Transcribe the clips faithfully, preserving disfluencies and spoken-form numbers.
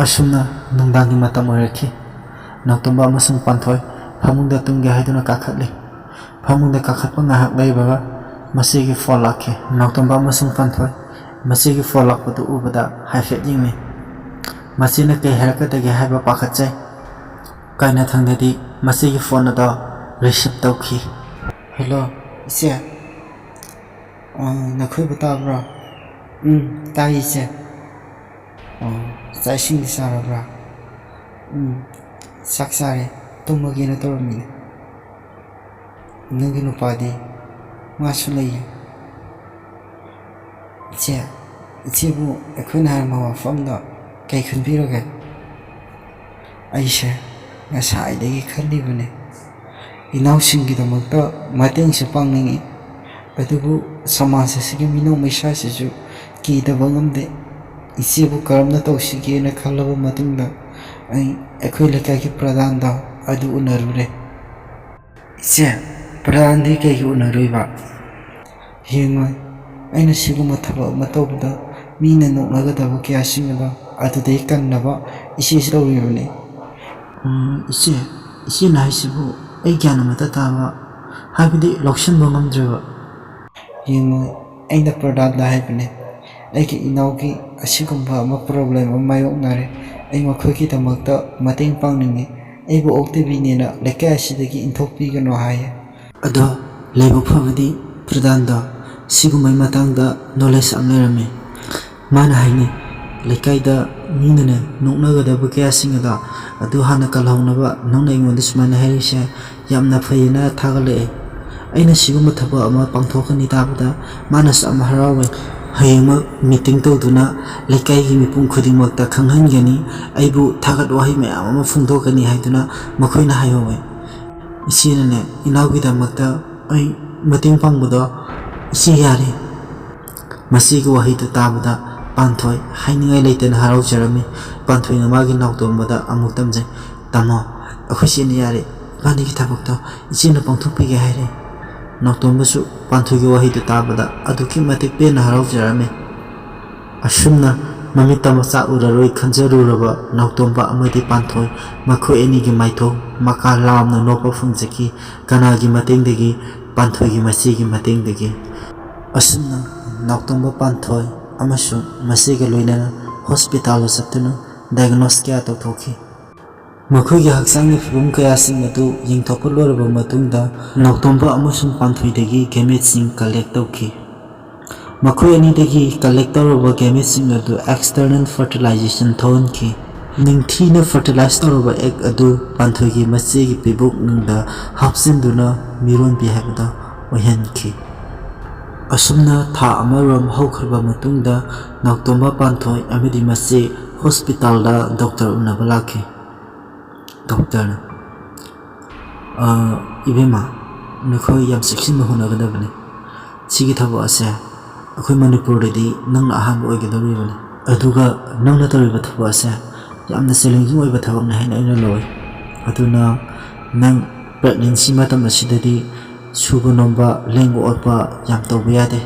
ꯑꯁꯨꯝꯅ ꯅꯨꯡꯗꯥꯡꯒꯤ ꯃꯇꯝ ꯑꯣꯏꯔꯛꯈꯤ꯫ ꯅꯥꯎꯇꯣꯝꯕ ꯑꯃꯁꯨꯡ ꯄꯥꯟꯊꯣꯏ ꯐꯃꯨꯡꯗ ꯇꯨꯝꯒꯦ ꯍꯥꯏꯗꯨꯅ ꯀꯥꯈꯠꯂꯤ꯫ ꯐꯃꯨꯡꯗ ꯀꯥꯈꯠꯄ ꯉꯥꯏꯍꯥꯛ ꯂꯩꯕꯒ ꯃꯆꯦꯒꯤ ꯐꯣꯟ ꯂꯥꯛꯈꯤ꯫ ꯅꯥꯎꯇꯣꯝꯕ ꯑꯃꯁꯨꯡ ꯄꯥꯟꯊꯣꯏ ꯃꯆꯦꯒꯤ ꯐꯣꯟ ꯂꯥꯛꯄꯗꯨ ꯎꯕꯗ ꯍꯥꯏꯐꯦꯠ ꯌꯦꯡꯅꯩ꯫ ꯃꯆꯦꯅ ꯀꯩ ꯍꯥꯏꯔꯛꯀꯗꯒꯦ ꯍꯥꯏꯕ ꯄꯥꯈꯠꯆꯩ꯫ ꯀꯥꯏꯅꯊꯪꯗꯗꯤ ꯃꯆꯦꯒꯤ ꯐꯣꯟ ꯑꯗꯣ ꯔꯤꯁꯤꯞ ꯇꯧꯈꯤ꯫ "ꯍꯦꯜꯂꯣ, ꯏꯆꯦ꯫ ꯑ, ꯅꯈꯣꯏꯕꯨ ꯇꯥꯕ꯭ꯔꯣ?" "ꯎꯝ, ꯇꯥꯏ, ꯏꯆꯦ꯫" "ꯑꯣ, ꯆꯥꯛ ꯏꯁꯤꯡꯗꯤ ꯆꯥꯔꯕ꯭ꯔꯥ?" "ꯎꯝ, ꯆꯥꯛ ꯆꯥꯔꯦ, ꯇꯨꯝꯃꯒꯦꯅ ꯇꯧꯔꯝꯃꯤꯅꯦ꯫" "ꯅꯪꯒꯤ ꯅꯨꯄꯥꯗꯤ?" "ꯃꯥꯁꯨ ꯂꯩꯌꯦ꯫" "ꯏꯆꯦ, ꯏꯆꯦꯕꯨ ꯑꯩꯈꯣꯏꯅ ꯍꯥꯏꯔꯝꯕ ꯋꯥꯐꯝꯗꯣ ꯀꯩ ꯈꯟꯕꯤꯔꯒꯦ?" "ꯑꯩꯁꯦ ꯉꯁꯥꯏꯗꯒꯤ ꯈꯜꯂꯤꯕꯅꯦ, ꯏꯅꯥꯎꯁꯤꯡꯒꯤꯗꯃꯛꯇ ꯃꯇꯦꯡꯁꯨ ꯄꯥꯡꯅꯤꯡꯏ, ꯑꯗꯨꯕꯨ ꯁꯃꯥꯖ ꯑꯁꯤꯒꯤ ꯃꯤꯅꯣꯛ ꯃꯩꯁꯥꯁꯤꯁꯨ ꯀꯤꯗꯕ ꯉꯝꯗꯦ꯫ ꯏꯆꯦꯕꯨ ꯀꯔꯝꯅ ꯇꯧꯁꯤꯒꯦꯅ ꯈꯜꯂꯕ ꯃꯇꯨꯡꯗ ꯑꯩ ꯑꯩꯈꯣꯏ ꯂꯩꯀꯥꯏꯒꯤ ꯄ꯭ꯔꯙꯥꯟꯗꯣ ꯑꯗꯨ ꯎꯅꯔꯨꯔꯦ꯫" "ꯏꯆꯦ, ꯄ꯭ꯔꯙꯥꯟꯗꯤ ꯀꯩꯒꯤ ꯎꯅꯔꯨꯏꯕ?" "ꯌꯦꯡꯉꯣ, ꯑꯩꯅ ꯁꯤꯒꯨꯝꯕ ꯊꯕꯛ ꯑꯃ ꯇꯧꯕꯗ ꯃꯤꯅ ꯅꯣꯛꯅꯒꯗꯕ ꯀꯌꯥꯁꯤꯡ ꯑꯗꯣ ꯑꯗꯨꯗꯩ ꯀꯟꯅꯕ ꯏꯆꯦꯁꯤ ꯇꯧꯔꯤꯕꯅꯤ꯫" "ꯎꯝ, ꯏꯆꯦ, ꯏꯆꯦꯅ ꯍꯥꯏꯁꯤꯕꯨ ꯑꯩ ꯒ꯭ꯌꯥꯟ ꯑꯃꯠꯇ ꯇꯥꯕ, ꯍꯥꯏꯕꯗꯤ ꯂꯧꯁꯤꯟꯕ ꯉꯝꯗ꯭ꯔꯦꯕ꯫" "ꯌꯦꯡꯉꯣ, ꯑꯩꯅ ꯄ꯭ꯔꯙꯥꯟꯗ ꯍꯥꯏꯕꯅꯦ, ꯑꯩꯒꯤ ꯏꯅꯥꯎꯒꯤ ꯑꯁꯤꯒꯨꯝꯕ ꯑꯃ ꯄ꯭ꯔꯣꯕ꯭ꯂꯦꯝ ꯑꯃ ꯃꯥꯌꯣꯛꯅꯔꯦ, ꯑꯩ ꯃꯈꯣꯏꯒꯤꯗꯃꯛꯇ ꯃꯇꯦꯡ ꯄꯥꯡꯅꯤꯡꯉꯤ, ꯑꯩꯕꯨ ꯑꯣꯛꯇꯕꯤꯅꯦꯅ ꯂꯩꯀꯥꯏ ꯑꯁꯤꯗꯒꯤ ꯏꯟꯊꯣꯛꯄꯤꯒꯅꯨ ꯍꯥꯏꯌꯦ꯫" ꯑꯗꯣ ꯂꯥꯏꯕꯛ ꯐꯕꯗꯤ ꯄ꯭ꯔꯙꯥꯟꯗꯣ ꯁꯤꯒꯨꯝꯕꯩ ꯃꯇꯥꯡꯗ ꯅꯣꯂꯦꯖ ꯌꯥꯝ ꯂꯩꯔꯝꯃꯤ꯫ ꯃꯥꯅ ꯍꯥꯏꯅꯤ, "ꯂꯩꯀꯥꯏꯗ ꯃꯤꯅꯅꯦ ꯅꯣꯛꯅꯒꯗꯕ ꯀꯌꯥꯁꯤꯡ ꯑꯗꯣ ꯑꯗꯨ ꯍꯥꯟꯅ ꯀꯜꯍꯧꯅꯕ ꯅꯪꯅ ꯑꯩꯉꯣꯟꯗ ꯁꯨꯃꯥꯏꯅ ꯍꯥꯏꯔꯤꯁꯦ ꯌꯥꯝꯅ ꯐꯩꯌꯦꯅ ꯊꯥꯒꯠꯂꯛꯑꯦ꯫" ꯑꯩꯅ ꯁꯤꯒꯨꯝꯕ ꯊꯕꯛ ꯑꯃ ꯄꯥꯡꯊꯣꯛꯀꯅꯤ ꯇꯥꯕꯗ ꯃꯥꯅꯁꯨ ꯌꯥꯝ ꯍꯔꯥꯎꯋꯦ꯫ ꯍꯌꯦꯡꯃꯛ ꯃꯤꯇꯤꯡ ꯇꯧꯗꯨꯅ ꯂꯩꯀꯥꯏꯒꯤ ꯃꯤꯄꯨꯝ ꯈꯨꯗꯤꯡꯃꯛꯇ ꯈꯪꯍꯟꯒꯅꯤ, ꯑꯩꯕꯨ ꯊꯥꯒꯠ ꯋꯥꯍꯩ ꯃꯌꯥꯝ ꯑꯃ ꯐꯣꯡꯗꯣꯛꯀꯅꯤ ꯍꯥꯏꯗꯨꯅ ꯃꯈꯣꯏꯅ ꯍꯥꯏꯍꯧꯋꯦ꯫ ꯏꯆꯦꯅꯅꯦ ꯏꯅꯥꯎꯒꯤꯗꯃꯛꯇ ꯑꯩ ꯃꯇꯦꯡ ꯄꯥꯡꯕꯗꯣ ꯏꯆꯦ ꯌꯥꯔꯦ꯫ ꯃꯁꯤꯒꯤ ꯋꯥꯍꯩꯗꯨ ꯇꯥꯕꯗ ꯄꯥꯟꯊꯣꯏ ꯍꯥꯏꯅꯤꯡꯉꯥꯏ ꯂꯩꯇꯅ ꯍꯔꯥꯎꯖꯔꯝꯃꯤ꯫ ꯄꯥꯟꯊꯣꯏꯅ ꯃꯥꯒꯤ ꯅꯥꯎꯇꯣꯝꯕꯗ ꯑꯃꯨꯛ ꯇꯝꯖꯩ, "ꯇꯥꯃꯣ, ꯑꯩꯈꯣꯏ ꯆꯦꯅ ꯌꯥꯔꯦ, ꯏꯕꯥꯅꯤꯒꯤ ꯊꯕꯛꯇꯣ ꯏꯆꯦꯅ ꯄꯥꯡꯊꯣꯛꯄꯤꯒꯦ ꯍꯥꯏꯔꯦ꯫" ꯅꯥꯎꯇꯣꯝꯕꯁꯨ ꯄꯥꯟꯊꯣꯏꯒꯤ ꯋꯥꯍꯩꯗꯨ ꯇꯥꯕꯗ ꯑꯗꯨꯛꯀꯤ ꯃꯇꯤꯛ ꯄꯦꯟꯅ ꯍꯔꯥꯎꯖꯔꯝꯃꯤ꯫ ꯑꯁꯨꯝꯅ ꯃꯃꯤꯠꯇ ꯃꯆꯥ ꯎꯔꯔꯣꯏ ꯈꯟꯖꯔꯨꯔꯕ ꯅꯥꯎꯇꯣꯝꯕ ꯑꯃꯗꯤ ꯄꯥꯟꯊꯣꯏ, ꯃꯈꯣꯏ ꯑꯅꯤꯒꯤ ꯃꯥꯏꯊꯣꯡ ꯃꯀꯥ ꯂꯥꯝꯅ ꯅꯣꯛꯄ ꯐꯪꯖꯈꯤ꯫ ꯀꯅꯥꯒꯤ ꯃꯇꯦꯡꯗꯒꯤ? ꯄꯥꯟꯊꯣꯏꯒꯤ ꯃꯆꯦꯒꯤ ꯃꯇꯦꯡꯗꯒꯤ꯫ ꯑꯁꯨꯝꯅ ꯅꯥꯎꯇꯣꯝꯕ ꯄꯥꯟꯊꯣꯏ ꯑꯃꯁꯨꯡ ꯃꯆꯦꯒ ꯂꯣꯏꯅꯅ ꯍꯣꯁꯄꯤꯇꯥꯜꯗ ꯆꯠꯇꯨꯅ ꯗꯥꯏꯒꯅꯣꯁ ꯀꯌꯥ ꯇꯧꯊꯣꯛꯈꯤ꯫ ꯃꯈꯣꯏꯒꯤ ꯍꯛꯆꯥꯡꯒꯤ ꯐꯤꯕꯝ ꯀꯌꯥꯁꯤꯡ ꯑꯗꯨ ꯌꯦꯡꯊꯣꯛꯄ ꯂꯣꯏꯔꯕ ꯃꯇꯨꯡꯗ, ꯅꯥꯎꯇꯣꯝꯕ ꯑꯃꯁꯨꯡ ꯄꯥꯟꯊꯣꯏꯗꯒꯤ ꯒꯦꯃꯦꯠꯁꯤꯡ ꯀꯂꯦꯛ ꯇꯧꯈꯤ꯫ ꯃꯈꯣꯏ ꯑꯅꯤꯗꯒꯤ ꯀꯂꯦꯛ ꯇꯧꯔꯕ ꯒꯦꯃꯦꯠꯁꯤꯡ ꯑꯗꯨ ꯑꯦꯛꯁꯇꯔꯅꯦꯜ ꯐꯔꯇꯤꯂꯥꯏꯖꯦꯁꯟ ꯊꯣꯛꯍꯟꯈꯤ꯫ ꯅꯤꯡꯊꯤꯅ ꯐꯔꯇꯤꯂꯥꯏꯖ ꯇꯧꯔꯕ ꯑꯦꯒ ꯑꯗꯨ ꯄꯥꯟꯊꯣꯏꯒꯤ ꯃꯆꯦꯒꯤ ꯄꯤꯕꯨꯛꯅꯨꯡꯗ ꯍꯥꯞꯆꯤꯟꯗꯨꯅ ꯃꯤꯔꯣꯟꯕꯤ ꯍꯥꯏꯕꯗꯣ ꯑꯣꯏꯍꯟꯈꯤ꯫ ꯑꯁꯨꯝꯅ ꯊꯥ ꯑꯃꯔꯣꯝ ꯍꯧꯈ꯭ꯔꯕ ꯃꯇꯨꯡꯗ, ꯅꯥꯎꯇꯣꯝꯕ ꯄꯥꯟꯊꯣꯏ ꯑꯃꯗꯤ ꯃꯆꯦ ꯍꯣꯁꯄꯤꯇꯥꯜꯗ ꯗꯣꯛꯇꯔ ꯎꯅꯕ ꯂꯥꯛꯈꯤ꯫ ꯗꯣꯛꯇꯔꯅ, "ꯑ, ꯏꯕꯦꯝꯃ, ꯅꯈꯣꯏ ꯌꯥꯝ ꯆꯦꯛꯁꯤꯟꯕ ꯍꯣꯠꯅꯒꯗꯕꯅꯤ꯫ ꯁꯤꯒꯤ ꯊꯕꯛ ꯑꯁꯦ ꯑꯩꯈꯣꯏ ꯃꯅꯤꯄꯨꯔꯗꯗꯤ ꯅꯪꯅ ꯑꯍꯥꯟꯕ ꯑꯣꯏꯒꯗꯧꯔꯤꯕꯅꯤ꯫ ꯑꯗꯨꯒ ꯅꯪꯅ ꯇꯧꯔꯤꯕ ꯊꯕꯛ ꯑꯁꯦ ꯌꯥꯝꯅ ꯆꯦꯂꯦꯟꯖꯤꯡ ꯑꯣꯏꯕ ꯊꯕꯛꯅꯤ ꯍꯥꯏꯅ ꯑꯩꯅ ꯂꯧꯏ꯫ ꯑꯗꯨꯅ ꯅꯪ ꯄ꯭ꯔꯦꯒꯅꯦꯟꯁꯤ ꯃꯇꯝ ꯑꯁꯤꯗꯗꯤ ꯁꯨꯕ ꯅꯣꯝꯕ, ꯂꯦꯡꯕ ꯑꯣꯠꯄ ꯌꯥꯝ ꯇꯧꯕ ꯌꯥꯗꯦ꯫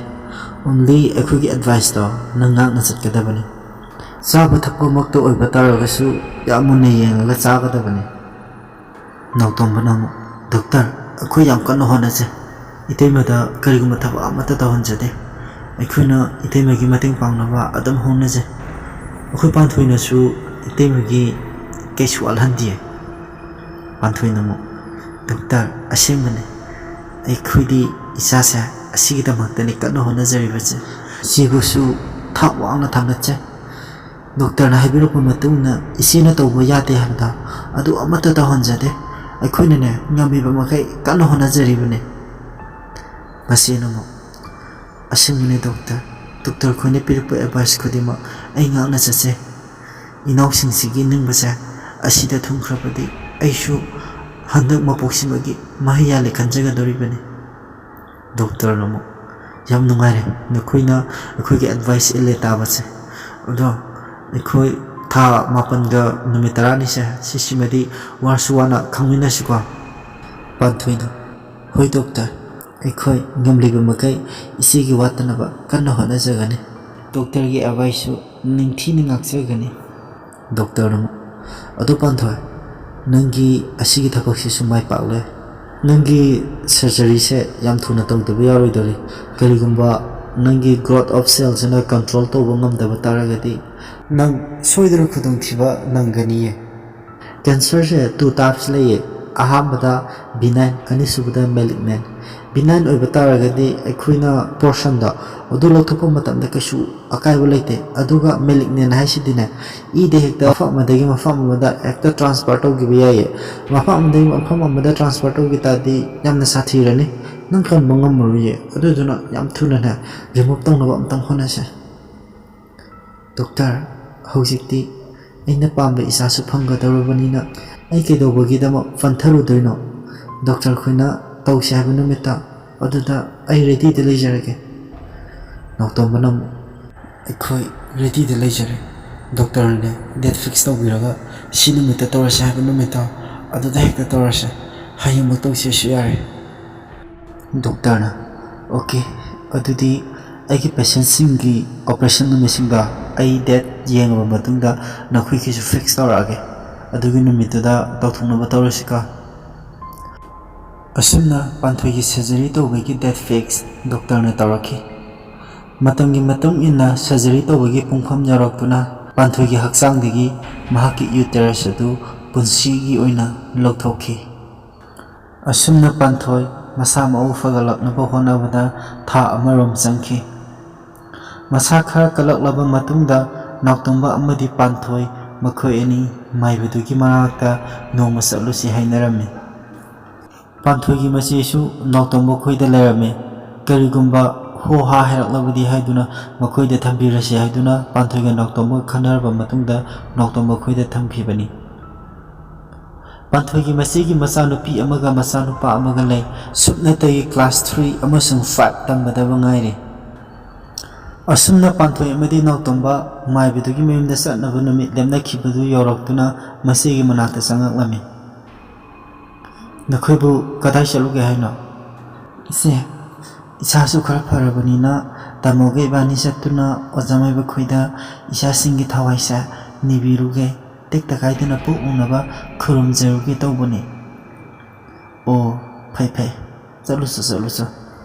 ꯑꯣꯟꯂꯤ ꯑꯩꯈꯣꯏꯒꯤ ꯑꯦꯗꯚꯥꯏꯁꯇꯣ ꯅꯪ ꯉꯥꯛꯅ ꯆꯠꯀꯗꯕꯅꯤ꯫ ꯆꯥꯕ ꯊꯛꯄꯃꯛꯇ ꯑꯣꯏꯕ ꯇꯥꯔꯒꯁꯨ ꯌꯥꯝ ꯃꯨꯟꯅ ꯌꯦꯡꯂꯒ ꯆꯥꯒꯗꯕꯅꯤ꯫" ꯅꯥꯎꯇꯣꯝꯕꯅ ꯑꯃꯨꯛ, "ꯗꯣꯛꯇꯔ, ꯑꯩꯈꯣꯏ ꯌꯥꯝ ꯀꯟꯅ ꯍꯣꯠꯅꯖꯩ꯫ ꯏꯇꯩꯃꯗ ꯀꯔꯤꯒꯨꯝꯕ ꯊꯕꯛ ꯑꯃꯠꯇ ꯇꯧꯍꯟꯖꯗꯦ꯫ ꯑꯩꯈꯣꯏꯅ ꯏꯇꯩꯃꯒꯤ ꯃꯇꯦꯡ ꯄꯥꯡꯅꯕ ꯑꯗꯨꯝ ꯍꯣꯠꯅꯖꯩ꯫ ꯑꯩꯈꯣꯏ ꯄꯥꯟꯊꯣꯏꯅꯁꯨ ꯏꯇꯩꯃꯒꯤ ꯀꯩꯁꯨ ꯋꯥꯠꯍꯟꯗꯦ꯫" ꯄꯥꯟꯊꯣꯏꯅ ꯑꯃꯨꯛ, "ꯗꯣꯛꯇꯔ, ꯑꯁꯦꯡꯕꯅꯤ, ꯑꯩꯈꯣꯏꯗꯤ ꯏꯆꯥꯁꯦ ꯑꯁꯤꯒꯤꯗꯃꯛꯇꯅꯤ ꯀꯟꯅ ꯍꯣꯠꯅꯖꯔꯤꯕꯁꯦ꯫ ꯏꯆꯦꯕꯨꯁꯨ ꯊꯥꯛ ꯋꯥꯡꯅ ꯊꯥꯒꯠꯆꯩ꯫ ꯗꯣꯛꯇꯔꯅ ꯍꯥꯏꯕꯤꯔꯛꯄ ꯃꯇꯨꯡ ꯏꯟꯅ ꯏꯆꯦꯅ ꯇꯧꯕ ꯌꯥꯗꯦ ꯍꯥꯏꯕꯗꯣ ꯑꯗꯨ ꯑꯃꯠꯇ ꯇꯧꯍꯟꯖꯗꯦ꯫ ꯑꯩꯈꯣꯏꯅꯅꯦ, ꯉꯝꯃꯤꯕ ꯃꯈꯩ ꯀꯟꯅ ꯍꯣꯠꯅꯖꯔꯤꯕꯅꯤ꯫" ꯃꯆꯦꯅ ꯑꯃꯨꯛ, "ꯑꯁꯦꯡꯕꯅꯤ ꯗꯣꯛꯇꯔ, ꯗꯣꯛꯇꯔ ꯈꯣꯏꯅ ꯄꯤꯔꯛꯄ ꯑꯦꯗꯚꯥꯏꯁ ꯈꯨꯗꯤꯡꯃꯛ ꯑꯩ ꯉꯥꯛꯅ ꯆꯠꯆꯩ꯫ ꯏꯅꯥꯎꯁꯤꯡꯁꯤꯒꯤ ꯅꯤꯡꯕꯁꯦ ꯑꯁꯤꯗ ꯊꯨꯡꯈ꯭ꯔꯕꯗꯤ ꯑꯩꯁꯨ ꯍꯟꯗꯛ ꯃꯄꯣꯛꯁꯤꯃꯒꯤ ꯃꯍꯩ ꯌꯥꯜꯂꯦ ꯈꯟꯖꯒꯗꯧꯔꯤꯕꯅꯤ꯫" ꯗꯣꯛꯇꯔꯅ ꯑꯃꯨꯛ, "ꯌꯥꯝ ꯅꯨꯡꯉꯥꯏꯔꯦ ꯅꯈꯣꯏꯅ ꯑꯩꯈꯣꯏꯒꯤ ꯑꯦꯗꯚꯥꯏꯁ ꯏꯜꯂꯦ ꯇꯥꯕꯁꯦ꯫ ꯑꯗꯣ ꯑꯩꯈꯣꯏ ꯊꯥ ꯃꯥꯄꯟꯒ ꯅꯨꯃꯤꯠ ꯇꯔꯥꯅꯤꯁꯦ, ꯁꯤꯁꯤꯃꯗꯤ ꯋꯥꯔꯁꯨ ꯋꯥꯅ ꯈꯪꯃꯤꯟꯅꯁꯤꯀꯣ?" ꯄꯥꯟꯊꯣꯏꯅ, "ꯍꯣꯏ ꯗꯣꯛꯇꯔ, ꯑꯩꯈꯣꯏ ꯉꯝꯂꯤꯕ ꯃꯈꯩ ꯏꯆꯦꯒꯤ ꯋꯥꯠꯇꯅꯕ ꯀꯟꯅ ꯍꯣꯠꯅꯖꯒꯅꯤ꯫" ꯗꯣꯛꯇꯔꯒꯤ ꯑꯦꯗꯚꯥꯏꯁꯁꯨ ꯅꯤꯡꯊꯤꯅ ꯉꯥꯛꯆꯒꯅꯤ꯫ ꯗꯣꯛꯇꯔꯅ ꯑꯃꯨꯛ, "ꯑꯗꯨ ꯄꯥꯟꯊꯣꯏ, ꯅꯪꯒꯤ ꯑꯁꯤꯒꯤ ꯊꯕꯛꯁꯤꯁꯨ ꯃꯥꯏ ꯄꯥꯛꯂꯦ꯫ ꯅꯪꯒꯤ ꯁꯔꯖꯔꯤꯁꯦ ꯌꯥꯝ ꯊꯨꯅ ꯇꯧꯗꯕ ꯌꯥꯔꯣꯏꯗꯧꯔꯤ꯫ ꯀꯔꯤꯒꯨꯝꯕ ꯅꯪꯒꯤ growth of cellꯁꯤꯅ control ꯇꯧꯕ ꯉꯝꯗꯕ ꯇꯥꯔꯒꯗꯤ ꯅꯪ ꯁꯣꯏꯗꯅ ꯈꯨꯗꯣꯡꯊꯤꯕ ꯅꯪꯒꯅꯤꯌꯦ꯫ ꯀꯦꯟꯁꯔꯁꯦ two types ꯂꯩꯌꯦ꯫ ꯑꯍꯥꯟꯕꯗ benign, ꯑꯅꯤꯁꯨꯕꯗ malignant꯫ Benign ꯑꯣꯏꯕ ꯇꯥꯔꯒꯗꯤ ꯑꯩꯈꯣꯏꯅ portionꯗꯣ ꯑꯗꯨ ꯂꯧꯊꯣꯛꯄ ꯃꯇꯝꯗ ꯀꯩꯁꯨ ꯑꯀꯥꯏꯕ ꯂꯩꯇꯦ꯫ ꯑꯗꯨꯒ malignant ꯍꯥꯏꯁꯤꯗꯤꯅꯦ, ꯏꯗ ꯍꯦꯛꯇ ꯃꯐꯝ ꯑꯃꯗꯒꯤ ꯃꯐꯝ ꯑꯃꯗ ꯍꯦꯛꯇ transfer ꯇꯧꯈꯤꯕ ꯌꯥꯏꯌꯦ꯫ ꯃꯐꯝ ꯑꯃꯗꯒꯤ ꯃꯐꯝ ꯑꯃꯗ transfer ꯇꯧꯈꯤ ꯇꯥꯔꯗꯤ ꯌꯥꯝꯅ ꯁꯥꯊꯤꯔꯅꯤ, ꯅꯪ ꯀꯟꯕ ꯉꯝꯃꯔꯣꯏꯌꯦ꯫ ꯑꯗꯨꯗꯨꯅ ꯌꯥꯝ ꯊꯨꯅꯅꯦ remove ꯇꯧꯅꯕ ꯑꯝꯇꯪ ꯍꯣꯠꯅꯁꯦ꯫ ꯗꯣꯛꯇꯔ, ꯍꯧꯖꯤꯛꯇꯤ ꯑꯩꯅ ꯄꯥꯝꯕ ꯏꯆꯥꯁꯨ ꯐꯪꯒꯗꯧꯔꯕꯅꯤꯅ ꯑꯩ ꯀꯩꯗꯧꯕꯒꯤꯗꯃꯛ ꯄꯟꯊꯔꯨꯗꯣꯏꯅꯣ? ꯗꯣꯛꯇꯔ ꯈꯣꯏꯅ ꯇꯧꯁꯦ ꯍꯥꯏꯕ ꯅꯨꯃꯤꯠꯇ ꯑꯗꯨꯗ ꯑꯩ readyꯗ ꯂꯩꯖꯔꯒꯦ꯫" ꯅꯥꯎꯇꯣꯝꯕꯅ ꯑꯃꯨꯛ, "ꯑꯩꯈꯣꯏ readyꯗ ꯂꯩꯖꯔꯦ꯫ ꯗꯣꯛꯇꯔꯅꯅꯦ date fix ꯇꯧꯕꯤꯔꯒ ꯁꯤ ꯅꯨꯃꯤꯠꯇ ꯇꯧꯔꯁꯦ ꯍꯥꯏꯕ ꯅꯨꯃꯤꯠꯇꯣ ꯑꯗꯨꯗ ꯍꯦꯛꯇ ꯇꯧꯔꯁꯦ꯫ ꯍꯌꯦꯡꯃꯛ ꯇꯧꯁꯦꯁꯨ ꯌꯥꯔꯦ꯫" ꯗꯣꯛꯇꯔꯅ, "ꯑꯣꯀꯦ, ꯑꯗꯨꯗꯤ ꯑꯩꯒꯤ patientꯁꯤꯡꯒꯤ operation ꯅꯨꯃꯤꯠꯁꯤꯡꯗꯣ ꯑꯩ date ꯌꯦꯡꯉꯕ ꯃꯇꯨꯡꯗ ꯅꯈꯣꯏꯒꯤꯁꯨ fix ꯇꯧꯔꯛꯑꯒꯦ꯫ ꯑꯗꯨꯒꯤ ꯅꯨꯃꯤꯠꯇꯨꯗ ꯇꯧꯊꯣꯛꯅꯕ ꯇꯧꯔꯁꯤꯀꯣ꯫" ꯑꯁꯨꯝꯅ ꯄꯥꯟꯊꯣꯏꯒꯤ surgery ꯇꯧꯕꯒꯤ date fix ꯗꯣꯛꯇꯔꯅ ꯇꯧꯔꯛꯈꯤ꯫ ꯃꯇꯝꯒꯤ ꯃꯇꯨꯡ ꯏꯟꯅ surgery ꯇꯧꯕꯒꯤ ꯄꯨꯡꯐꯝ ꯌꯧꯔꯛꯇꯨꯅ ꯄꯥꯟꯊꯣꯏꯒꯤ ꯍꯛꯆꯥꯡꯗꯒꯤ ꯃꯍꯥꯛꯀꯤ uterus ꯑꯗꯨ ꯄꯨꯟꯁꯤꯒꯤ ꯑꯣꯏꯅ ꯂꯧꯊꯣꯛꯈꯤ꯫ ꯑꯁꯨꯝꯅ ꯄꯥꯟꯊꯣꯏ ꯃꯁꯥ ꯃꯎ ꯐꯒꯠꯂꯛꯅꯕ ꯍꯣꯠꯅꯕꯗ ꯊꯥ ꯑꯃꯔꯣꯝ ꯆꯪꯈꯤ꯫ ꯃꯁꯥ ꯈꯔ ꯀꯜꯂꯛꯂꯕ ꯃꯇꯨꯡꯗ ꯅꯥꯎꯇꯣꯝꯕ ꯑꯃꯗꯤ ꯄꯥꯟꯊꯣꯏ ꯃꯈꯣꯏ ꯑꯅꯤ ꯃꯥꯏꯕꯗꯨꯒꯤ ꯃꯅꯥꯛꯇ ꯅꯣꯡꯃ ꯆꯠꯂꯨꯁꯤ ꯍꯥꯏꯅꯔꯝꯃꯤ꯫ ꯄꯥꯟꯊꯣꯏꯒꯤ ꯃꯆꯦꯁꯨ ꯅꯥꯎꯇꯣꯝꯕ ꯈꯣꯏꯗ ꯂꯩꯔꯝꯃꯤ꯫ ꯀꯔꯤꯒꯨꯝꯕ ꯍꯣ ꯍꯥ ꯍꯥꯏꯔꯛꯂꯕꯗꯤ ꯍꯥꯏꯗꯨꯅ ꯃꯈꯣꯏꯗ ꯊꯝꯕꯤꯔꯁꯤ ꯍꯥꯏꯗꯨꯅ ꯄꯥꯟꯊꯣꯏꯒ ꯅꯥꯎꯇꯣꯝꯕꯒ ꯈꯟꯅꯔꯕ ꯃꯇꯨꯡꯗ ꯅꯥꯎꯇꯣꯝꯕ ꯈꯣꯏꯗ ꯊꯝꯈꯤꯕꯅꯤ꯫ ꯄꯥꯟꯊꯣꯏꯒꯤ ꯃꯆꯦꯒꯤ ꯃꯆꯥꯅꯨꯄꯤ ꯑꯃꯒ ꯃꯆꯥꯅꯨꯄꯥ ꯑꯃꯒ ꯂꯩ꯫ ꯁꯨꯞꯅꯇꯒꯤ class three ꯑꯃꯁꯨꯡ five ꯇꯝꯕꯗꯕꯨ ꯉꯥꯏꯔꯤ꯫ ꯑꯁꯨꯝꯅ ꯄꯥꯟꯊꯣꯏ ꯑꯃꯗꯤ ꯅꯥꯎꯇꯣꯝꯕ ꯃꯥꯏꯕꯗꯨꯒꯤ ꯃꯌꯨꯝꯗ ꯆꯠꯅꯕ ꯅꯨꯃꯤꯠ ꯂꯦꯞꯅꯈꯤꯕꯗꯨ ꯌꯧꯔꯛꯇꯨꯅ ꯃꯆꯦꯒꯤ ꯃꯅꯥꯛꯇ ꯆꯪꯉꯛꯂꯝꯃꯤ꯫ "ꯅꯈꯣꯏꯕꯨ ꯀꯗꯥꯏ ꯆꯠꯂꯨꯒꯦ ꯍꯥꯏꯅꯣ?" "ꯏꯆꯦ, ꯏꯁꯥꯁꯨ ꯈꯔ ꯐꯔꯕꯅꯤꯅ ꯇꯥꯃꯣꯒ ꯏꯕꯥꯅꯤ ꯆꯠꯇꯨꯅ ꯑꯣꯖꯥ ꯃꯥꯏꯕ ꯈꯣꯏꯗ ꯏꯆꯥꯁꯤꯡꯒꯤ ꯊꯋꯥꯏꯁꯦ ꯅꯤꯕꯤꯔꯨꯒꯦ, ꯇꯦꯛꯇ ꯀꯥꯏꯗꯅ ꯄꯣꯛꯅꯅꯕ ꯈꯨꯔꯨꯝꯖꯔꯨꯒꯦ ꯇꯧꯕꯅꯤ꯫ ꯑꯣ, ꯐꯩ ꯐꯩ, ꯆꯠꯂꯨꯆꯣ ꯆꯠꯂꯨꯆꯣ꯫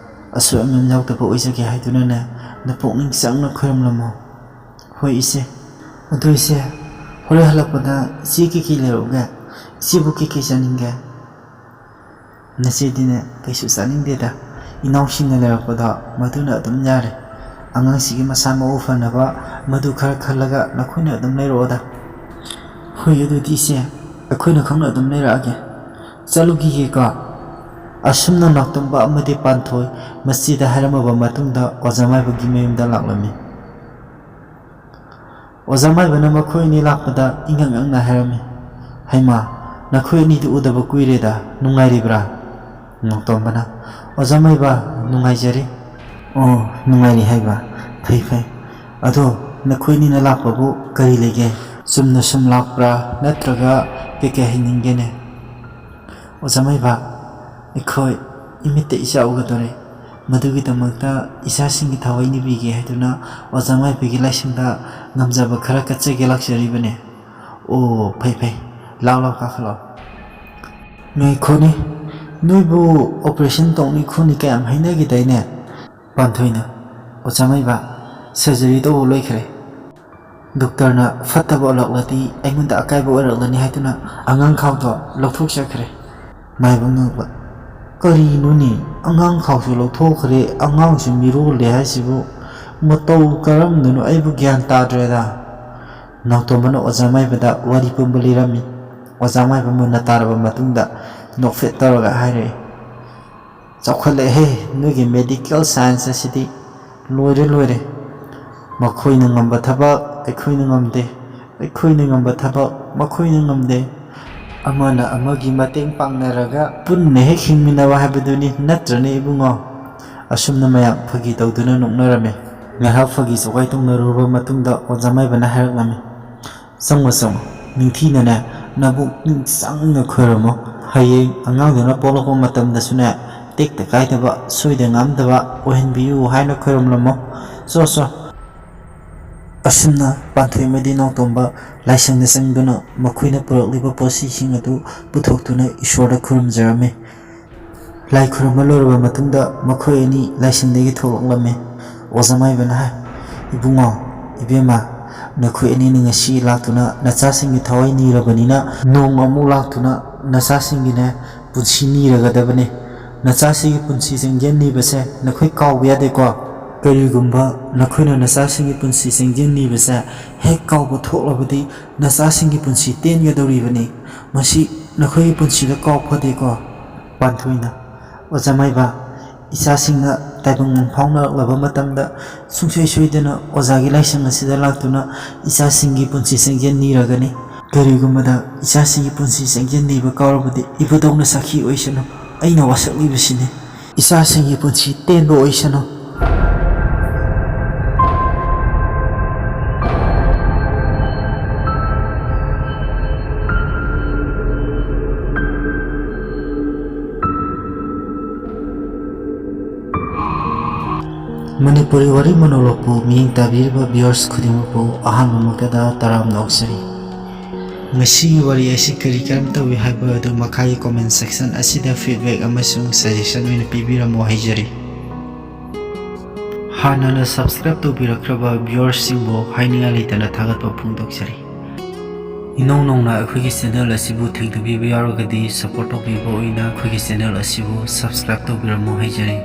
ꯑꯁꯣꯏ ꯑꯉꯥꯝ ꯌꯥꯎꯗꯕ ꯑꯣꯏꯖꯒꯦ ꯍꯥꯏꯗꯨꯅꯅꯦ, ꯅꯄꯨꯛꯅꯤꯡ ꯆꯪꯅ ꯈꯨꯔꯨꯝꯂꯝꯃꯣ꯫ ꯍꯣꯏ ꯏꯆꯦ꯫ ꯑꯗꯨ ꯏꯆꯦ, ꯍꯣꯔꯦꯟ ꯍꯜꯂꯛꯄꯗ ꯏꯆꯦ ꯀꯩꯀꯩ ꯂꯩꯔꯛꯎꯒꯦ? ꯏꯆꯦꯕꯨ ꯀꯩꯀꯩ ꯆꯥꯅꯤꯡꯒꯦ? ꯅꯆꯦꯗꯤꯅꯦ ꯀꯩꯁꯨ ꯆꯥꯅꯤꯡꯗꯦꯗ, ꯏꯅꯥꯎꯁꯤꯡꯅ ꯂꯩꯔꯛꯄꯗꯣ ꯃꯗꯨꯅ ꯑꯗꯨꯝ ꯌꯥꯔꯦ꯫ ꯑꯉꯥꯡꯁꯤꯒꯤ ꯃꯁꯥ ꯃꯎ ꯐꯅꯕ ꯃꯗꯨ ꯈꯔ ꯈꯜꯂꯒ ꯅꯈꯣꯏꯅ ꯑꯗꯨꯝ ꯂꯩꯔꯛꯑꯣꯗ꯫ ꯍꯣꯏ, ꯑꯗꯨꯗꯤ ꯏꯆꯦ, ꯑꯩꯈꯣꯏꯅ ꯈꯪꯅ ꯑꯗꯨꯝ ꯂꯩꯔꯛꯑꯒꯦ꯫ ꯆꯠꯂꯨꯈꯤꯒꯦꯀꯣ꯫ ꯑꯁꯨꯝꯅ ꯅꯥꯎꯇꯣꯝꯕ ꯑꯃꯗꯤ ꯄꯥꯟꯊꯣꯏ ꯃꯆꯦꯗ ꯍꯥꯏꯔꯝꯃꯕ ꯃꯇꯨꯡꯗ ꯑꯣꯖꯥ ꯃꯥꯏꯕꯒꯤ ꯃꯌꯨꯝꯗ ꯂꯥꯛꯂꯝꯃꯤ꯫ ꯑꯣꯖꯥ ꯃꯥꯏꯕꯅ ꯃꯈꯣꯏ ꯑꯅꯤ ꯂꯥꯛꯄꯗ ꯏꯉꯛ ꯉꯛꯅ ꯍꯥꯏꯔꯝꯃꯤ, "ꯍꯩꯃꯥ, ꯅꯈꯣꯏ ꯑꯅꯤꯗꯤ ꯎꯗꯕ ꯀꯨꯏꯔꯦꯗ, ꯅꯨꯡꯉꯥꯏꯔꯤꯕ꯭ꯔꯥ?" ꯅꯣꯡꯇꯣꯝꯕꯅ, "ꯑꯣꯖꯥ ꯃꯥꯏꯕ, ꯅꯨꯡꯉꯥꯏꯖꯔꯤ꯫" "ꯑꯣ, ꯅꯨꯡꯉꯥꯏꯔꯤ ꯍꯥꯏꯕ? ꯐꯩ, ꯐꯩ꯫ ꯑꯗꯣ ꯅꯈꯣꯏ ꯑꯅꯤꯅ ꯂꯥꯛꯄꯕꯨ ꯀꯔꯤ ꯂꯩꯒꯦ? ꯆꯨꯝꯅ ꯁꯨꯝ ꯂꯥꯛꯄ꯭ꯔꯥ, ꯅꯠꯇ꯭ꯔꯒ ꯀꯩꯀꯩ ꯍꯥꯏꯅꯤꯡꯒꯦꯅꯦ?" "ꯑꯣꯖꯥ ꯃꯥꯏꯕ, ꯑꯩꯈꯣꯏ ꯏꯃꯤꯠꯇ ꯏꯆꯥ ꯎꯒꯗꯣꯔꯦ꯫ ꯃꯗꯨꯒꯤꯗꯃꯛꯇ ꯏꯆꯥꯁꯤꯡꯒꯤ ꯊꯋꯥꯏ ꯅꯤꯕꯤꯒꯦ ꯍꯥꯏꯗꯨꯅ ꯑꯣꯖꯥ ꯃꯥꯏꯕꯒꯤ ꯂꯥꯏꯁꯪꯗ ꯉꯝꯖꯕ ꯈꯔ ꯀꯠꯆꯒꯦ ꯂꯥꯛꯆꯔꯤꯕꯅꯦ꯫" "ꯑꯣ, ꯐꯩ ꯐꯩ, ꯂꯥꯎ ꯂꯥꯎ ꯀꯥꯈꯠꯂꯛꯑꯣ꯫" "ꯉꯥꯏꯈꯣꯅꯦ, ꯅꯣꯏꯕꯨ operation ꯇꯧꯅꯤ ꯈꯣꯠꯅꯤ ꯀꯌꯥꯝ ꯍꯥꯏꯅꯈꯤꯗꯥꯏꯅꯦ?" ꯄꯥꯟꯊꯣꯏꯅ, "ꯑꯣꯖꯥ ꯃꯥꯏꯕ, surgery ꯇꯧꯕ ꯂꯣꯏꯈ꯭ꯔꯦ꯫ ꯗꯣꯛꯇꯔꯅ ꯐꯠꯇꯕ ꯎꯠꯂꯛꯂꯗꯤ ꯑꯩꯉꯣꯟꯗ ꯑꯀꯥꯏꯕ ꯑꯣꯏꯔꯛꯂꯅꯤ ꯍꯥꯏꯗꯨꯅ ꯑꯉꯥꯡ ꯈꯥꯎꯗꯣ ꯂꯧꯊꯣꯛꯆꯈ꯭ꯔꯦ꯫" ꯃꯥꯏꯕ ꯉꯛꯄ, "ꯀꯔꯤꯅꯣꯅꯦ? ꯑꯉꯥꯡ ꯈꯥꯎꯁꯨ ꯂꯧꯊꯣꯛꯈ꯭ꯔꯦ, ꯑꯉꯥꯡꯁꯨ ꯃꯤꯔꯣꯜꯂꯦ ꯍꯥꯏꯁꯤꯕꯨ? ꯃꯇꯧ ꯀꯔꯝꯗꯅꯣ? ꯑꯩꯕꯨ ꯒ꯭ꯌꯥꯟ ꯇꯥꯗ꯭ꯔꯦꯗ꯫" ꯅꯥꯎꯇꯣꯝꯕꯅ ꯑꯣꯖꯥ ꯃꯥꯏꯕꯗ ꯋꯥꯔꯤ ꯄꯨꯝꯕ ꯂꯤꯔꯝꯃꯤ꯫ ꯑꯣꯖꯥ ꯃꯥꯏꯕ ꯃꯨꯟꯅ ꯇꯥꯔꯕ ꯃꯇꯨꯡꯗ ꯅꯣꯛꯐꯦꯠ ꯇꯧꯔꯒ ꯍꯥꯏꯔꯛꯏ, "ꯆꯥꯎꯈꯠꯂꯛꯑꯦꯍꯦ, ꯅꯣꯏꯒꯤ medical science ꯑꯁꯤꯗꯤ꯫ ꯂꯣꯏꯔꯦ, ꯂꯣꯏꯔꯦ꯫ ꯃꯈꯣꯏꯅ ꯉꯝꯕ ꯊꯕꯛ ꯑꯩꯈꯣꯏꯅ ꯉꯝꯗꯦ, ꯑꯩꯈꯣꯏꯅ ꯉꯝꯕ ꯊꯕꯛ ꯃꯈꯣꯏꯅ ꯉꯝꯗꯦ꯫ ꯑꯃꯅ ꯑꯃꯒꯤ ꯃꯇꯦꯡ ꯄꯥꯡꯅꯔꯒ ꯄꯨꯟꯅ ꯍꯦꯛ ꯍꯤꯡꯃꯤꯟꯅꯕ ꯍꯥꯏꯕꯗꯨꯅꯤ, ꯅꯠꯇ꯭ꯔꯅꯦ ꯏꯕꯨꯡꯉꯣ?" ꯑꯁꯨꯝꯅ ꯃꯌꯥꯝ ꯐꯥꯒꯤ ꯇꯧꯗꯨꯅ ꯅꯣꯛꯅꯔꯝꯃꯤ꯫ ꯉꯥꯏꯍꯥꯛ ꯐꯥꯒꯤ ꯖꯣꯒꯥꯏ ꯇꯧꯅꯔꯨꯔꯕ ꯃꯇꯨꯡꯗ ꯑꯣꯖꯥ ꯃꯥꯏꯕꯅ ꯍꯥꯏꯔꯛꯂꯝꯃꯤ, "ꯆꯪꯉꯣ, ꯆꯪꯉꯣ꯫ ꯅꯤꯡꯊꯤꯅꯅꯦ, ꯅꯕꯨꯛꯅꯤꯡ ꯆꯪꯅ ꯈꯣꯏꯔꯝꯃꯣ꯫ ꯍꯌꯦꯡ ꯑꯉꯥꯡꯗꯨꯅ ꯄꯣꯛꯂꯛꯄ ꯃꯇꯝꯗꯁꯨꯅꯦ, ꯇꯦꯛꯇ ꯀꯥꯏꯗꯕ, ꯁꯣꯏꯗ ꯉꯥꯝꯗꯕ ꯑꯣꯏꯍꯟꯕꯤꯌꯨ ꯍꯥꯏꯅ ꯈꯣꯏꯔꯝꯂꯝꯃꯣ꯫ ꯆꯣ, ꯆꯣ꯫ ꯑꯁꯨꯝꯅ ꯄꯥꯟꯊꯣꯏ ꯑꯃꯗꯤ ꯅꯥꯎꯇꯣꯝꯕ ꯂꯥꯏꯁꯪꯗ ꯆꯪꯗꯨꯅ ꯃꯈꯣꯏꯅ ꯄꯨꯔꯛꯂꯤꯕ ꯄꯣꯠꯁꯤꯁꯤꯡ ꯑꯗꯨ ꯄꯨꯊꯣꯛꯇꯨꯅ ꯏꯁꯣꯔꯗ ꯈꯨꯔꯨꯝꯖꯔꯝꯃꯤ꯫ ꯂꯥꯏ ꯈꯨꯔꯨꯝꯕ ꯂꯣꯏꯔꯕ ꯃꯇꯨꯡꯗ ꯃꯈꯣꯏ ꯑꯅꯤ ꯂꯥꯏꯁꯪꯗꯒꯤ ꯊꯣꯛꯂꯛꯂꯝꯃꯤ꯫ ꯑꯣꯖꯥ ꯃꯥꯏꯕꯅ ꯍꯥꯏ, "ꯏꯕꯨꯡꯉꯣ, ꯏꯕꯦꯝꯃ, ꯅꯈꯣꯏ ꯑꯅꯤꯅ ꯉꯁꯤ ꯂꯥꯛꯇꯨꯅ ꯅꯆꯥꯁꯤꯡꯒꯤ ꯊꯋꯥꯏ ꯅꯤꯔꯕꯅꯤꯅ, ꯅꯣꯡꯃ ꯑꯃꯨꯛ ꯂꯥꯛꯇꯨꯅ ꯅꯆꯥꯁꯤꯡꯒꯤꯅꯦ ꯄꯨꯟꯁꯤ ꯅꯤꯔꯒꯗꯕꯅꯤ꯫ ꯅꯆꯥꯁꯤꯒꯤ ꯄꯨꯟꯁꯤ ꯆꯥꯡꯖꯦꯜ ꯅꯤꯕꯁꯦ ꯅꯈꯣꯏ ꯀꯥꯎꯕ ꯌꯥꯗꯦꯀꯣ꯫ ꯀꯔꯤꯒꯨꯝꯕ ꯅꯈꯣꯏꯅ ꯅꯆꯥꯁꯤꯡꯒꯤ ꯄꯨꯟꯁꯤ ꯆꯥꯡꯖꯦꯜ ꯅꯤꯕꯁꯦ ꯍꯦꯛ ꯀꯥꯎꯕ ꯊꯣꯛꯂꯕꯗꯤ ꯅꯆꯥꯁꯤꯡꯒꯤ ꯄꯨꯟꯁꯤ ꯇꯦꯟꯒꯗꯧꯔꯤꯕꯅꯤ꯫ ꯃꯁꯤ ꯅꯈꯣꯏꯒꯤ ꯄꯨꯟꯁꯤꯗ ꯀꯥꯎ ꯐꯗꯦꯀꯣ꯫" ꯄꯥꯟꯊꯣꯏꯅ, "ꯑꯣꯖꯥ ꯃꯥꯏꯕ, ꯏꯆꯥꯁꯤꯡꯅ ꯇꯥꯏꯕꯪ ꯃꯪ ꯐꯥꯎꯅꯔꯛꯂꯕ ꯃꯇꯝꯗ ꯁꯨꯡꯁꯣꯏ ꯁꯣꯏꯗꯅ ꯑꯣꯖꯥꯒꯤ ꯂꯥꯏꯁꯪ ꯑꯁꯤꯗ ꯂꯥꯛꯇꯨꯅ ꯏꯆꯥꯁꯤꯡꯒꯤ ꯄꯨꯟꯁꯤ ꯆꯥꯡꯖꯦꯜ ꯅꯤꯔꯒꯅꯤ꯫ ꯀꯔꯤꯒꯨꯝꯕꯗ ꯏꯆꯥꯁꯤꯡꯒꯤ ꯄꯨꯟꯁꯤ ꯆꯥꯡꯖꯦꯜ ꯅꯤꯕ ꯀꯥꯎꯔꯕꯗꯤ ꯏꯕꯨꯙꯧꯅ ꯁꯥꯈꯤ ꯑꯣꯏꯁꯅꯨ꯫ ꯑꯩꯅ ꯋꯥꯁꯛꯂꯤꯕꯁꯤꯅꯤ꯫ ꯏꯆꯥꯁꯤꯡꯒꯤ ꯄꯨꯟꯁꯤ ꯇꯦꯟꯕ ꯑꯣꯏꯁꯅꯨ꯫" ꯃꯅꯤꯄꯨꯔꯤ ꯋꯥꯔꯤ ꯃꯣꯅꯣꯂꯣꯒꯄꯨ ꯃꯤꯠꯌꯦꯡ ꯇꯥꯕꯤꯔꯤꯕ viewers ꯈꯨꯗꯤꯡꯃꯛꯄꯨ ꯑꯍꯥꯟꯕꯃꯛꯇꯗ ꯇꯔꯥꯝꯅ ꯑꯣꯛꯆꯔꯤ꯫ ꯉꯁꯤꯒꯤ ꯋꯥꯔꯤ ꯑꯁꯤ ꯀꯔꯤ ꯀꯔꯝ ꯇꯧꯏ ꯍꯥꯏꯕ ꯑꯗꯨ ꯃꯈꯥꯒꯤ comment section ꯑꯁꯤꯗ feedback ꯑꯃꯁꯨꯡ suggestion ꯑꯣꯏꯅ ꯄꯤꯕꯤꯔꯝꯃꯨ ꯍꯥꯏꯖꯔꯤ꯫ ꯍꯥꯟꯅꯅ subscribe ꯇꯧꯕꯤꯔꯛꯈ꯭ꯔꯕ viewers ꯁꯤꯡꯕꯨ ꯍꯥꯏꯅꯤꯡꯉꯥꯏ ꯂꯩꯇꯅ ꯊꯥꯒꯠꯄ ꯐꯣꯡꯗꯣꯛꯆꯔꯤ꯫ ꯏꯅꯧ ꯅꯧꯅ ꯑꯩꯈꯣꯏꯒꯤ channel ꯑꯁꯤꯕꯨ ꯊꯦꯡꯅꯕꯤꯕ ꯌꯥꯎꯔꯒꯗꯤ support ꯇꯧꯕꯤꯕ ꯑꯣꯏꯅ ꯑꯩꯈꯣꯏꯒꯤ channel ꯑꯁꯤꯕꯨ subscribe ꯇꯧꯕꯤꯔꯝꯃꯨ ꯍꯥꯏꯖꯔꯤ꯫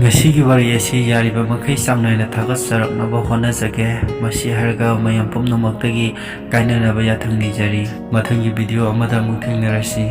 ꯉꯁꯤꯒꯤ ꯋꯥꯔꯤ ꯑꯁꯤ ꯌꯥꯔꯤꯕ ꯃꯈꯩ ꯆꯥꯡ ꯅꯥꯏꯅ ꯊꯥꯒꯠꯆꯔꯛꯅꯕ ꯍꯣꯠꯅꯖꯒꯦ꯫ ꯃꯁꯤ ꯍꯥꯏꯔꯒ ꯃꯌꯥꯝ ꯄꯨꯝꯅꯃꯛꯇꯒꯤ ꯀꯥꯏꯅꯅꯕ ꯌꯥꯊꯪ ꯅꯤꯖꯔꯤ꯫ ꯃꯊꯪꯒꯤ video ꯑꯃꯗ ꯑꯃꯨꯛ ꯊꯦꯡꯅꯔꯁꯤ꯫